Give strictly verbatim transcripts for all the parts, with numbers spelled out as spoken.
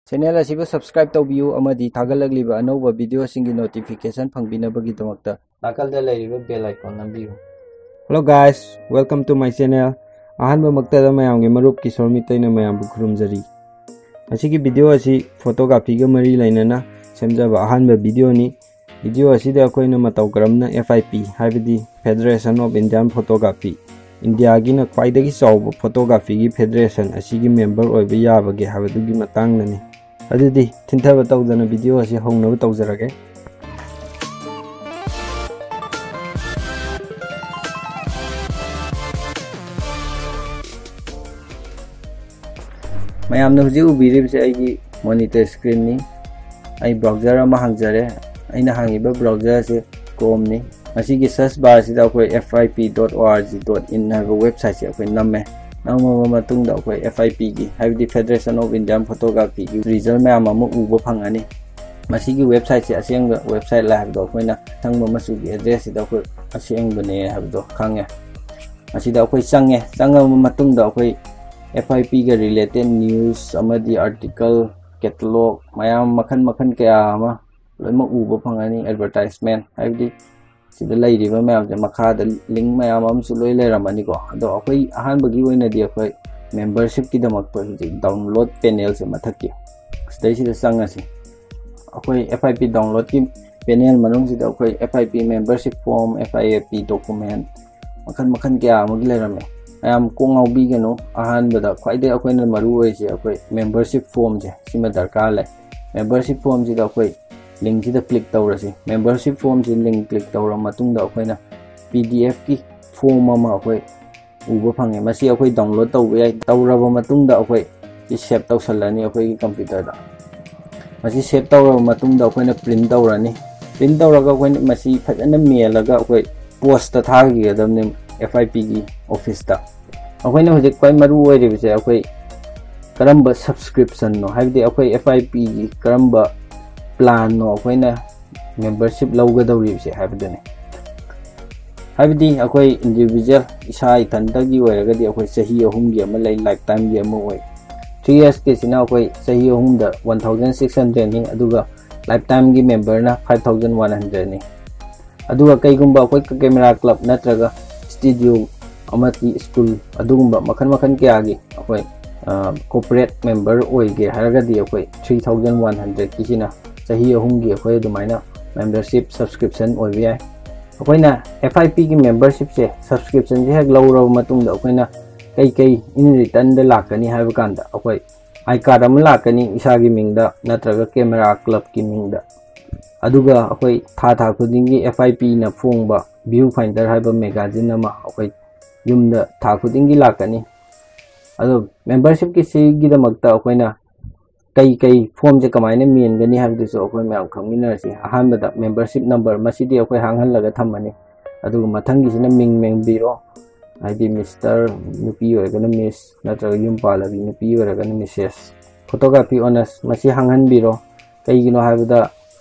Channel ꯑꯁꯤꯕꯨ subscribe ꯇꯧꯕꯤꯌꯨ ꯑꯃꯗꯤ ꯊꯥꯒꯠꯂꯛꯂꯤꯕ ꯑꯅꯧꯕ videoꯁꯤꯡꯒꯤ notification ꯐꯪꯕꯤꯅꯕꯒꯤꯗꯃꯛꯇ ꯅꯥꯀꯜꯗ ꯂꯩꯔꯤꯕ bell icon ꯅꯝꯕꯤꯌꯨ꯫ Hello guys, welcome to my channel. ꯑꯍꯥꯟꯕꯃꯛꯇꯗ ꯃꯌꯥꯝꯒꯤ ꯃꯔꯨꯞ ꯀꯤꯁꯣꯔ ꯃꯤꯇꯩꯅ ꯃꯌꯥꯝꯕꯨ ꯈꯨꯔꯨꯝꯖꯔꯤ꯫ ꯉꯁꯤꯒꯤ video ꯑꯁꯤ photographyꯒ ꯃꯔꯤ ꯂꯩꯅꯅ ꯁꯦꯝꯖꯕ ꯑꯍꯥꯟꯕ videoꯅꯤ꯫ Video ꯑꯁꯤꯗ ꯑꯩꯈꯣꯏꯅ ꯃꯇꯧ ꯀꯔꯝꯅ F I P, ꯍꯥꯏꯕꯗꯤ Federation of Indian Photography, ꯏꯟꯗꯤꯌꯥꯒꯤꯅ ꯈ꯭ꯋꯥꯏꯗꯒꯤ ꯆꯥꯎꯕ photographyꯒꯤ federation ꯑꯁꯤꯒꯤ member ꯑꯣꯏꯕ ꯌꯥꯕꯒꯦ ꯍꯥꯏꯕꯗꯨꯒꯤ ꯃꯇꯥꯡꯗꯅꯤ꯫ ꯑꯗꯨꯗꯤ ꯊꯤꯟꯊꯕ ꯇꯧꯗꯅ video ꯑꯁꯤ ꯍꯧꯅꯕ ꯇꯧꯖꯔꯒꯦ꯫ ꯃꯌꯥꯝꯅ ꯍꯧꯖꯤꯛ ꯎꯕꯤꯔꯤꯕꯁꯦ ꯑꯩꯒꯤ monitor screenꯅꯤ꯫ ꯑꯩ browser ꯑꯃ ꯍꯥꯡꯖꯔꯦ꯫ ꯑꯩꯅ ꯍꯥꯡꯉꯤꯕ browserꯁꯦ Chromeꯅꯤ꯫ ꯃꯁꯤꯒꯤ search barꯁꯤꯗ ꯑꯩꯈꯣꯏ F I P dot O R G dot in ꯍꯥꯏꯕ websiteꯁꯦ ꯑꯩꯈꯣꯏ ꯅꯝꯃꯦ꯫ ꯅꯝꯃꯕ ꯃꯇꯨꯡꯗ ꯑꯩꯈꯣꯏ F I Pꯒꯤ, ꯍꯥꯏꯕꯗꯤ Federation of Indian Photographyꯒꯤ result ꯃꯌꯥꯝ ꯑꯃ ꯎꯕ ꯐꯪꯒꯅꯤ꯫ ꯃꯁꯤꯒꯤ websiteꯁꯦ ꯑꯁꯦꯡꯕ websiteꯂ ꯍꯥꯏꯕꯗꯣ ꯑꯩꯈꯣꯏꯅ ꯑꯁꯪꯕ ꯃꯆꯨꯒꯤ addressꯁꯤꯗ ꯑꯩꯈꯣꯏ ꯑꯁꯦꯡꯕꯅꯦ ꯍꯥꯏꯕꯗꯣ ꯈꯪꯉꯦ꯫ ꯃꯁꯤꯗ ꯑꯩꯈꯣꯏ ꯆꯪꯉꯦ꯫ ꯆꯪꯉꯕ ꯃꯇꯨꯡꯗ ꯑꯩꯈꯣꯏ F I Pꯒ related news ꯑꯃꯗꯤ article, catalog ꯃꯌꯥꯝ ꯃꯈꯜ ꯃꯈꯜ ꯀꯌꯥ ꯑꯃ ꯂꯣꯏꯅꯃꯛ ꯎꯕ ꯐꯪꯒꯅꯤ꯫ Advertisement ꯍꯥꯏꯕꯗꯤ ꯁꯤꯗ ꯂꯩꯔꯤꯕ ꯃꯌꯥꯝꯁꯦ, ꯃꯈꯥꯗ link ꯃꯌꯥꯝ ꯑꯃꯁꯨ ꯂꯣꯏ ꯂꯩꯔꯝꯃꯅꯤꯀꯣ꯫ ꯑꯗꯣ ꯑꯩꯈꯣꯏ ꯑꯍꯥꯟꯕꯒꯤ ꯑꯣꯏꯅꯗꯤ ꯑꯩꯈꯣꯏ membershipꯀꯤꯗꯃꯛꯇ ꯍꯧꯖꯤꯛ download panelꯁꯦ ꯃꯊꯛꯀꯤ ꯁꯤꯗꯩꯁꯤꯗ ꯆꯪꯉꯁꯤ꯫ ꯑꯩꯈꯣꯏ F I P downloadꯀꯤ panel ꯃꯅꯨꯡꯁꯤꯗ ꯑꯩꯈꯣꯏ F I P membership form, F I P document ꯃꯈꯜ ꯃꯈꯜ ꯀꯌꯥ ꯑꯃꯒꯤ ꯂꯩꯔꯝꯃꯦ꯫ ꯃꯌꯥꯝ ꯀꯣꯛ ꯉꯥꯎꯕꯤꯒꯅꯨ꯫ ꯑꯍꯥꯟꯕꯗ ꯈ꯭ꯋꯥꯏꯗꯒꯤ ꯑꯩꯈꯣꯏꯅ ꯃꯔꯨ ꯑꯣꯏꯔꯤꯁꯦ ꯑꯩꯈꯣꯏ membership formꯁꯦ ꯁꯤꯃ ꯗꯔꯀꯥꯔ ꯂꯩ꯫ Membership formꯁꯤꯗ ꯑꯩꯈꯣꯏ linkꯁꯤꯗ click ꯇꯧꯔꯁꯤ꯫ Membership formꯁꯤ link click ꯇꯧꯔ ꯃꯇꯨꯡꯗ ꯑꯩꯈꯣꯏꯅ P D Fꯀꯤ form ꯑꯃ ꯑꯩꯈꯣꯏ ꯎꯕ ꯐꯪꯉꯦ꯫ ꯃꯁꯤ ꯑꯩꯈꯣꯏ download ꯇꯧꯕ ꯌꯥꯏ꯫ ꯇꯧꯔꯕ ꯃꯇꯨꯡꯗ ꯑꯩꯈꯣꯏ ꯁꯤ save ꯇꯧꯁꯜꯂꯅꯤ ꯑꯩꯈꯣꯏꯒꯤ computerꯗ꯫ ꯃꯁꯤ save ꯇꯧꯔꯕ ꯃꯇꯨꯡꯗ ꯑꯩꯈꯣꯏꯅ print ꯇꯧꯔꯅꯤ꯫ Print ꯇꯧꯔꯒ ꯑꯩꯈꯣꯏꯅ ꯃꯁꯤ ꯐꯖꯅ ꯃꯦꯜꯂꯒ ꯑꯩꯈꯣꯏ postꯇ ꯊꯥꯈꯤꯒꯗꯕꯅꯤ F I Pꯒꯤ officeꯇ꯫ ꯑꯩꯈꯣꯏꯅ ꯍꯧꯖꯤꯛ ꯈ꯭ꯋꯥꯏ ꯃꯔꯨ ꯑꯣꯏꯔꯤꯕꯁꯦ ꯑꯩꯈꯣꯏ ꯀꯔꯝꯕ subscriptionꯅꯣ, ꯍꯥꯏꯕꯗꯤ ꯑꯩꯈꯣꯏ F I Pꯒꯤ ꯀꯔꯝꯕ planꯅꯣ ꯑꯩꯈꯣꯏꯅ membership ꯂꯧꯒꯗꯧꯔꯤꯕꯁꯦ ꯍꯥꯏꯕꯗꯨꯅꯤ꯫ ꯍꯥꯏꯕꯗꯤ ꯑꯩꯈꯣꯏ individual ꯏꯁꯥ ꯏꯊꯟꯇꯒꯤ ꯑꯣꯏꯔꯒꯗꯤ ꯑꯩꯈꯣꯏ ꯆꯍꯤ ꯑꯍꯨꯝꯒꯤ ꯑꯃ ꯂꯩ, lifetimeꯒꯤ ꯑꯃ ꯑꯣꯏ꯫ ꯊ꯭ꯔꯤ ꯏꯌꯔꯁꯀꯤꯁꯤꯅ ꯑꯩꯈꯣꯏ ꯆꯍꯤ ꯑꯍꯨꯝꯗ ꯋꯥꯟ ꯊꯥꯎꯖꯟ ꯁꯤꯛꯁ ꯍꯟꯗ꯭ꯔꯦꯗꯅꯤ, ꯑꯗꯨꯒ ꯂꯥꯏꯐ ꯇꯥꯏꯝꯒꯤ ꯃꯦꯝꯕꯔꯅ ꯐꯥꯏꯚ ꯊꯥꯎꯖꯟ ꯋꯥꯟ ꯍꯟꯗ꯭ꯔꯦꯗꯅꯤ꯫ ꯑꯗꯨꯒ ꯀꯩꯒꯨꯝꯕ ꯑꯩꯈꯣꯏ ꯀꯦꯃꯦꯔꯥ ꯀ꯭ꯂꯕ ꯅꯠꯇ꯭ꯔꯒ ꯁ꯭ꯇꯨꯗꯤꯑꯣ ꯑꯃꯗꯤ ꯁ꯭ꯀꯨꯜ, ꯑꯗꯨꯒꯨꯝꯕ ꯃꯈꯜ ꯃꯈꯜ ꯀꯌꯥꯒꯤ ꯑꯩꯈꯣꯏ ꯀꯣꯔꯄꯣꯔꯦꯠ ꯃꯦꯝꯕꯔ ꯑꯣꯏꯒꯦ ꯍꯥꯏꯔꯒꯗꯤ ꯑꯩꯈꯣꯏ ꯊ꯭ꯔꯤ ꯊꯥꯎꯖꯟ ꯋꯥꯟ ꯍꯟꯗ꯭ꯔꯦꯗꯀꯤꯁꯤꯅ ꯆꯍꯤ ꯑꯍꯨꯝꯒꯤ ꯑꯩꯈꯣꯏ ꯑꯗꯨꯃꯥꯏꯅ ꯃꯦꯝꯕꯔꯁꯤꯞ ꯁꯕꯁꯀ꯭ꯔꯤꯞꯁꯟ ꯑꯣꯏꯕ ꯌꯥꯏ꯫ ꯑꯩꯈꯣꯏꯅ ꯑꯦꯐ ꯑꯥꯏ ꯄꯤꯒꯤ ꯃꯦꯝꯕꯔꯁꯤꯞꯁꯦ, ꯁꯕꯁꯀ꯭ꯔꯤꯞꯁꯟꯁꯦ ꯍꯦꯛ ꯂꯧꯔꯕ ꯃꯇꯨꯡꯗ ꯑꯩꯈꯣꯏꯅ ꯀꯩ ꯀꯩ ꯏꯟ ꯔꯤꯇꯔꯟꯗ ꯂꯥꯛꯀꯅꯤ ꯍꯥꯏꯕ ꯀꯥꯟꯗ, ꯑꯩꯈꯣꯏ ꯑꯥꯏ ꯀꯥꯔꯗ ꯑꯃ ꯂꯥꯛꯀꯅꯤ ꯏꯁꯥꯒꯤ ꯃꯤꯡꯗ ꯅꯠꯇ꯭ꯔꯒ ꯀꯦꯃꯦꯔꯥ ꯀ꯭ꯂꯕꯀꯤ ꯃꯤꯡꯗ꯫ ꯑꯗꯨꯒ ꯑꯩꯈꯣꯏ ꯊꯥ ꯊꯥ ꯈꯨꯗꯤꯡꯒꯤ ꯑꯦꯐ ꯑꯥꯏ ꯄꯤꯅ ꯐꯣꯡꯕ ꯚ꯭ꯌꯨ ꯐꯥꯏꯟꯗꯔ ꯍꯥꯏꯕ ꯃꯦꯒꯥꯖꯤꯟ ꯑꯃ ꯑꯩꯈꯣꯏ ꯌꯨꯝꯗ ꯊꯥ ꯈꯨꯗꯤꯡꯒꯤ ꯂꯥꯛꯀꯅꯤ꯫ ꯑꯗꯣ ꯃꯦꯝꯕꯔꯁꯤꯞꯀꯤ ꯁꯤꯒꯤꯗꯃꯛꯇ ꯑꯩꯈꯣꯏꯅ ꯀꯩ ꯀꯩ ꯐꯣꯝꯁꯦ ꯀꯃꯥꯏꯅ ꯃꯦꯟꯒꯅꯤ ꯍꯥꯏꯕꯗꯨꯁꯨ ꯑꯩꯈꯣꯏ ꯃꯌꯥꯝ ꯈꯪꯃꯤꯟꯅꯔꯁꯤ꯫ ꯑꯍꯥꯟꯕꯗ ꯃꯦꯝꯕꯔꯁꯤꯞ ꯅꯝꯕꯔ, ꯃꯁꯤꯗꯤ ꯑꯩꯈꯣꯏ ꯍꯥꯡꯍꯜꯂꯒ ꯊꯝꯃꯅꯤ꯫ ꯑꯗꯨꯒ ꯃꯊꯪꯒꯤꯁꯤꯅ ꯃꯤꯡ ꯃꯦꯟꯕꯤꯔꯣ, ꯍꯥꯏꯗꯤ ꯃꯤꯁꯇꯔ, ꯅꯨꯄꯤ ꯑꯣꯏꯔꯒꯅ ꯃꯤꯁ, ꯅꯠꯇ꯭ꯔꯒ ꯌꯨꯝ ꯄꯥꯜꯂꯕꯤ ꯅꯨꯄꯤ ꯑꯣꯏꯔꯒꯅ ꯃꯤꯁꯦꯁ꯫ ꯐꯣꯇꯣꯒ꯭ꯔꯥꯐꯤ ꯑꯣꯅꯔꯁ, ꯃꯁꯤ ꯍꯥꯡꯍꯟꯕꯤꯔꯣ꯫ ꯀꯩꯒꯤꯅꯣ ꯍꯥꯏꯕꯗ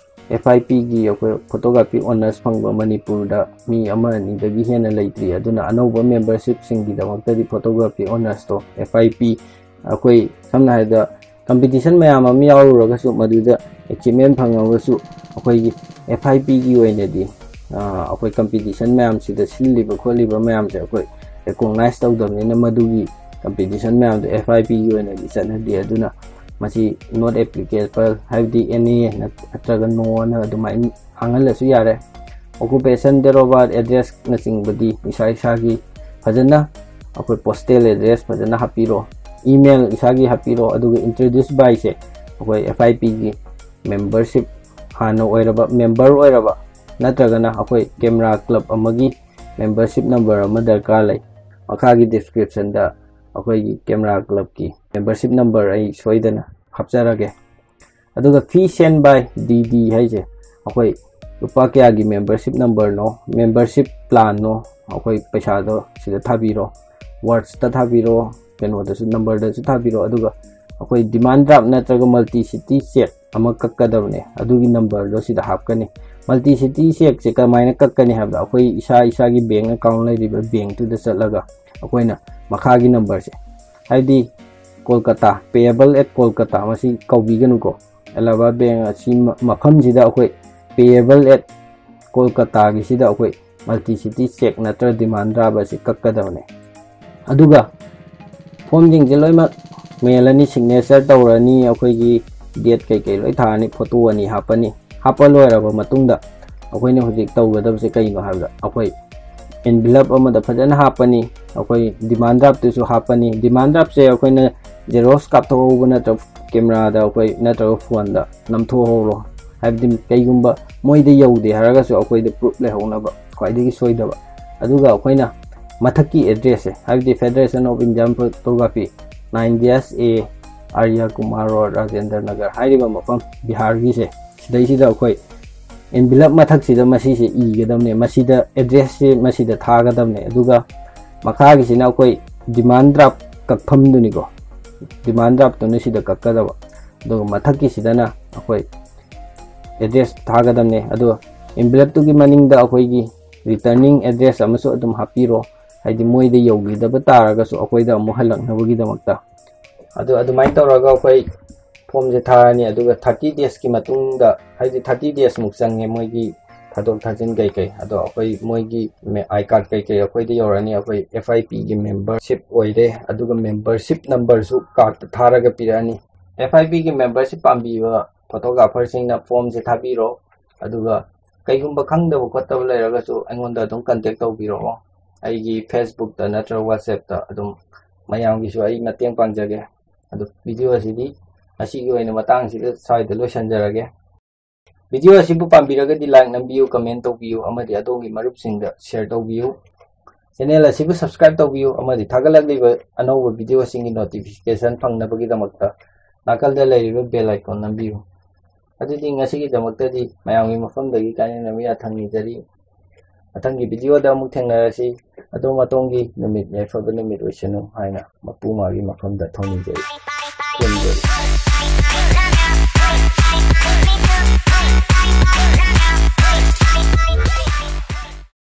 ꯑꯦꯐ ꯑꯥꯏ ꯄꯤꯒꯤ ꯑꯩꯈꯣꯏ ꯐꯣꯇꯣꯒ꯭ꯔꯥꯐꯤ ꯑꯣꯅꯔꯁ ꯐꯪꯕ ꯃꯅꯤꯄꯨꯔꯗ ꯃꯤ ꯑꯃ ꯑꯅꯤꯗꯒꯤ ꯍꯦꯟꯅ ꯂꯩꯇ꯭ꯔꯤ꯫ ꯑꯗꯨꯅ ꯑꯅꯧꯕ ꯃꯦꯝꯕꯔꯁꯤꯞꯁꯤꯡꯒꯤꯗꯃꯛꯇꯗꯤ ꯐꯣꯇꯣꯒ꯭ꯔꯥꯐꯤ ꯑꯣꯅꯔꯁꯇꯣ ꯑꯦꯐ ꯑꯥꯏ ꯄꯤ, ꯑꯩꯈꯣꯏ ꯁꯝꯅ ꯍꯥꯏꯔꯕꯗ ꯀꯝꯄꯤꯇꯤꯁꯟ ꯃꯌꯥꯝ ꯑꯃ ꯌꯥꯎꯔꯨꯔꯒꯁꯨ, ꯃꯗꯨꯗ ꯑꯦꯆꯤꯞꯃꯦꯟ ꯐꯪꯉꯒꯁꯨ, ꯑꯩꯈꯣꯏꯒꯤ ꯑꯦꯐ ꯑꯥꯏ ꯄꯤꯒꯤ ꯑꯣꯏꯅꯗꯤ, ꯑ, ꯑꯩꯈꯣꯏ ꯀꯝꯄꯤꯇꯤꯁꯟ ꯃꯌꯥꯝꯁꯤꯗ ꯁꯤꯜꯂꯤꯕ ꯈꯣꯠꯂꯤꯕ ꯃꯌꯥꯝꯁꯦ ꯑꯩꯈꯣꯏ ꯔꯤꯀꯣꯛꯅꯥꯏꯁ ꯇꯧꯗꯕꯅꯤꯅ, ꯃꯗꯨꯒꯤ ꯀꯝꯄꯤꯇꯤꯁꯟ ꯃꯌꯥꯝꯗꯣ ꯑꯦꯐ ꯑꯥꯏ ꯄꯤꯒꯤ ꯑꯣꯏꯅꯗꯤ ꯆꯠꯅꯗꯦ꯫ ꯑꯗꯨꯅ ꯃꯁꯤ not applicable, ꯍꯥꯏꯕꯗꯤ ꯑꯦꯟ ꯑꯦ ꯅꯠꯇ꯭ꯔꯒ ꯅꯣ ꯑꯅ ꯑꯗꯨꯃꯥꯏꯅ ꯍꯥꯡꯍꯜꯂꯁꯨ ꯌꯥꯔꯦ꯫ Occupation, date of birth, addressꯅꯆꯤꯡꯕꯗꯤ ꯏꯁꯥ ꯏꯁꯥꯒꯤ ꯐꯖꯅ, ꯑꯩꯈꯣꯏ postal address ꯐꯖꯅ ꯍꯥꯞꯄꯤꯔꯣ, email ꯏꯁꯥꯒꯤ ꯍꯥꯞꯄꯤꯔꯣ, ꯑꯗꯨꯒ introduce byꯁꯦ ꯑꯩꯈꯣꯏ ꯑꯦꯐ ꯑꯥꯏ ꯄꯤꯒꯤ ꯃꯦꯝꯕꯔꯁꯤꯞ ꯍꯥꯟꯅ ꯑꯣꯏꯔꯕ, ꯃꯦꯝꯕꯔ ꯑꯣꯏꯔꯕ, ꯅꯠꯇ꯭ꯔꯒꯅ ꯑꯩꯈꯣꯏ ꯀꯦꯃꯦꯔꯥ ꯀ꯭ꯂꯕ ꯑꯃꯒꯤ ꯃꯦꯝꯕꯔꯁꯤꯞ ꯅꯝꯕꯔ ꯑꯃ ꯗꯔꯀꯥꯔ ꯂꯩ꯫ ꯃꯈꯥꯒꯤ ꯗꯤꯁꯀ꯭ꯔꯤꯞꯁꯟꯗ ꯑꯩꯈꯣꯏꯒꯤ ꯀꯦꯃꯦꯔꯥ ꯀ꯭ꯂꯕꯀꯤ ꯃꯦꯝꯕꯔꯁꯤꯞ ꯅꯝꯕꯔ ꯑꯩ ꯁꯣꯏꯗꯅ ꯍꯥꯞꯆꯔꯒꯦ꯫ ꯑꯗꯨꯒ fee sent by D D ꯍꯥꯏꯁꯦ, ꯑꯩꯈꯣꯏ ꯂꯨꯄꯥ ꯀꯌꯥꯒꯤ ꯃꯦꯝꯕꯔꯁꯤꯞ ꯅꯝꯕꯔꯅꯣ, ꯃꯦꯝꯕꯔꯁꯤꯞ ꯄ꯭ꯂꯥꯟꯅꯣ, ꯑꯩꯈꯣꯏ ꯄꯩꯁꯥꯗꯣ ꯁꯤꯗ ꯊꯥꯕꯤꯔꯣ, ꯋꯥꯠꯁꯇ ꯊꯥꯕꯤꯔꯣ, ꯀꯩꯅꯣꯗꯁꯨ, ꯅꯝꯕꯔꯗꯁꯨ ꯊꯥꯕꯤꯔꯣ꯫ ꯑꯗꯨꯒ ꯑꯩꯈꯣꯏ demand draft ꯅꯠꯇ꯭ꯔꯒ multi city cheque ꯑꯃ ꯀꯛꯀꯗꯕꯅꯦ, ꯑꯗꯨꯒꯤ ꯅꯝꯕꯔꯗꯣ ꯁꯤꯗ ꯍꯥꯞꯀꯅꯤ꯫ Multi city chequeꯁꯦ ꯀꯃꯥꯏꯅ ꯀꯛꯀꯅꯤ ꯍꯥꯏꯕꯗ, ꯑꯩꯈꯣꯏ ꯏꯁꯥ ꯏꯁꯥꯒꯤ ꯕꯦꯡ ꯑꯦꯀꯥꯎꯟ ꯂꯩꯔꯤꯕ ꯕꯦꯡꯇꯨꯗ ꯆꯠꯂꯒ ꯑꯩꯈꯣꯏꯅ ꯃꯈꯥꯒꯤ ꯅꯝꯕꯔꯁꯦ, ꯍꯥꯏꯗꯤ Kolkata, payable at Kolkata, ꯃꯁꯤ ꯀꯧꯕꯤꯒꯅꯨꯀꯣ꯫ ꯑꯦꯂꯥꯍꯥꯕꯥꯗ ꯕꯦꯡ ꯑꯁꯤ ꯃ-, ꯃꯐꯝꯁꯤꯗ ꯑꯩꯈꯣꯏ payable at Kolkataꯒꯤꯁꯤꯗ ꯑꯩꯈꯣꯏ multi city cheque ꯅꯠꯇ꯭ꯔꯒ demand draft ꯑꯁꯤ ꯀꯛꯀꯗꯕꯅꯦ꯫ ꯑꯗꯨꯒ ꯐꯣꯝꯁꯤꯡꯁꯦ ꯂꯣꯏꯅꯃꯛ ꯃꯦꯜꯂꯅꯤ, signature ꯇꯧꯔꯅꯤ, ꯑꯩꯈꯣꯏꯒꯤ date ꯀꯩꯀꯩ ꯂꯣꯏ ꯊꯥꯔꯅꯤ, photo ꯑꯅꯤ ꯍꯥꯞꯄꯅꯤ꯫ ꯍꯥꯞꯄ ꯂꯣꯏꯔꯕ ꯃꯇꯨꯡꯗ ꯑꯩꯈꯣꯏꯅ ꯍꯧꯖꯤꯛ ꯇꯧꯒꯗꯕꯁꯦ ꯀꯩꯅꯣ ꯍꯥꯏꯕꯗ, ꯑꯩꯈꯣꯏ envelope ꯑꯃꯗ ꯐꯖꯅ ꯍꯥꯞꯄꯅꯤ, ꯑꯩꯈꯣꯏ demand draftꯇꯨꯁꯨ ꯍꯥꯞꯄꯅꯤ꯫ Demand draftꯁꯦ ꯑꯩꯈꯣꯏꯅ xerox ꯀꯥꯞꯊꯣꯛꯍꯧꯕ ꯅꯠꯇ꯭ꯔꯒ cameraꯗ ꯑꯩꯈꯣꯏ ꯅꯠꯇ꯭ꯔꯒ phoneꯗ ꯅꯝꯊꯣꯛꯍꯧꯔꯣ꯫ ꯍꯥꯏꯕꯗꯤ ꯀꯩꯒꯨꯝꯕ ꯃꯣꯏꯗ ꯌꯧꯗꯦ ꯍꯥꯏꯔꯒꯁꯨ ꯑꯩꯈꯣꯏꯗ proof ꯂꯩꯍꯧꯅꯕ, ꯈ꯭ꯋꯥꯏꯗꯒꯤ ꯁꯣꯏꯗꯕ꯫ ꯑꯗꯨꯒ ꯑꯩꯈꯣꯏꯅ ꯃꯊꯛꯀꯤ addressꯁꯦ, ꯍꯥꯏꯕꯗꯤ Federation of Indian Photography, nine dash A Arya Kumar Road, Rajendra Nagar ꯍꯥꯏꯔꯤꯕ ꯃꯐꯝ ꯕꯤꯍꯥꯔꯒꯤꯁꯦ, ꯁꯤꯗꯩꯁꯤꯗ ꯑꯩꯈꯣꯏ envelope ꯃꯊꯛꯁꯤꯗ ꯃꯁꯤꯁꯦ ꯏꯒꯗꯕꯅꯦ, ꯃꯁꯤꯗ addressꯁꯦ ꯃꯁꯤꯗ ꯊꯥꯒꯗꯕꯅꯦ꯫ ꯑꯗꯨꯒ ꯃꯈꯥꯒꯤꯁꯤꯅ ꯑꯩꯈꯣꯏ demand draft ꯀꯛꯐꯝꯗꯨꯅꯤꯀꯣ, demand draftꯇꯨꯅ ꯁꯤꯗ ꯀꯛꯀꯗꯕ꯫ ꯑꯗꯨꯒ ꯃꯊꯛꯀꯤꯁꯤꯗꯅ ꯑꯩꯈꯣꯏ address ꯊꯥꯒꯗꯕꯅꯦ꯫ ꯑꯗꯨꯒ envelopeꯇꯨꯒꯤ ꯃꯅꯤꯡꯗ ꯑꯩꯈꯣꯏꯒꯤ returning address ꯑꯃꯁꯨ ꯑꯗꯨꯝ ꯍꯥꯞꯄꯤꯔꯣ, ꯍꯥꯏꯗꯤ ꯃꯣꯏꯗ ꯌꯧꯈꯤꯗꯕ ꯇꯥꯔꯒꯁꯨ ꯑꯩꯈꯣꯏꯗ ꯑꯃꯨꯛ ꯍꯜꯂꯛꯅꯕꯒꯤꯗꯃꯛꯇ꯫ ꯑꯗꯨ ꯑꯗꯨꯃꯥꯏꯅ ꯇꯧꯔꯒ ꯑꯩꯈꯣꯏ ꯐꯣꯝꯁꯦ ꯊꯥꯔꯅꯤ꯫ ꯑꯗꯨꯒ thirty daysꯀꯤ ꯃꯇꯨꯡꯗ, ꯍꯥꯏꯗꯤ thirty daysꯃꯨꯛ ꯆꯪꯉꯦ ꯃꯣꯏꯒꯤ ꯊꯥꯗꯣꯛ ꯊꯥꯖꯤꯟ ꯀꯩꯀꯩ꯫ ꯑꯗꯣ ꯑꯩꯈꯣꯏ ꯃꯣꯏꯒꯤ ꯃꯦ-, I card ꯀꯩꯀꯩ ꯑꯩꯈꯣꯏꯗ ꯌꯧꯔꯅꯤ꯫ ꯑꯩꯈꯣꯏ F I Pꯒꯤ membership ꯑꯣꯏꯔꯦ, ꯑꯗꯨꯒ membership numberꯁꯨ cardꯇ ꯊꯥꯔꯒ ꯄꯤꯔꯛꯑꯅꯤ꯫ F I Pꯒꯤ membership ꯄꯥꯝꯕꯤꯕ photographerꯁꯤꯡꯅ ꯐꯣꯝꯁꯦ ꯊꯥꯕꯤꯔꯣ꯫ ꯑꯗꯨꯒ ꯀꯩꯒꯨꯝꯕ ꯈꯪꯗꯕ ꯈꯣꯠꯇꯕ ꯂꯩꯔꯒꯁꯨ ꯑꯩꯉꯣꯟꯗ ꯑꯗꯨꯝ contact ꯇꯧꯕꯤꯔꯛꯑꯣ꯫ ꯑꯩꯒꯤ Facebookꯇ ꯅꯠꯇ꯭ꯔꯒ WhatsAppꯇ ꯑꯗꯨꯝ ꯃꯌꯥꯝꯒꯤꯁꯨ ꯑꯩ ꯃꯇꯦꯡ ꯄꯥꯡꯖꯒꯦ꯫ ꯑꯗꯣ video ꯑꯁꯤꯗꯤ ꯉꯁꯤꯒꯤ ꯑꯣꯏꯅ ꯃꯇꯥꯡꯁꯤꯗ ꯁ꯭ꯋꯥꯏꯗ ꯂꯣꯏꯁꯤꯟꯖꯔꯒꯦ꯫ Video ꯑꯁꯤꯕꯨ ꯄꯥꯝꯕꯤꯔꯒꯗꯤ like ꯅꯝꯕꯤꯌꯨ, comment ꯇꯧꯕꯤꯌꯨ, ꯑꯃꯗꯤ ꯑꯗꯣꯝꯒꯤ ꯃꯔꯨꯞꯁꯤꯡꯗ share ꯇꯧꯕꯤꯌꯨ꯫ Channel ꯑꯁꯤꯕꯨ subscribe ꯇꯧꯕꯤꯌꯨ, ꯑꯃꯗꯤ ꯊꯥꯒꯠꯂꯛꯂꯤꯕ ꯑꯅꯧꯕ videoꯁꯤꯡꯒꯤ notification ꯐꯪꯅꯕꯒꯤꯗꯃꯛꯇ ꯅꯥꯀꯜꯗ ꯂꯩꯔꯤꯕ bell icon ꯅꯝꯕꯤꯌꯨ꯫ ꯑꯗꯨꯗꯤ ꯉꯁꯤꯒꯤꯗꯃꯛꯇꯗꯤ ꯃꯌꯥꯝꯒꯤ ꯃꯐꯝꯗꯒꯤ ꯀꯥꯏꯅꯅꯕ ꯌꯥꯊꯪ ꯅꯤꯖꯔꯤ꯫ ꯃꯊꯪꯒꯤ videoꯗ ꯑꯃꯨꯛ ꯊꯦꯡꯅꯔꯁꯤ꯫ ꯑꯗꯣꯝ ꯑꯗꯣꯝꯒꯤ ꯅꯨꯃꯤꯠ ꯌꯥꯏꯐꯕ ꯅꯨꯃꯤꯠ ꯑꯣꯏꯁꯅꯨ ꯍꯥꯏꯅ ꯃꯄꯨ ꯃꯥꯒꯤ ꯃꯐꯝꯗ ꯊꯧꯅꯤꯖꯔꯤ꯫ ꯈꯨꯔꯨꯝꯖꯔꯤ꯫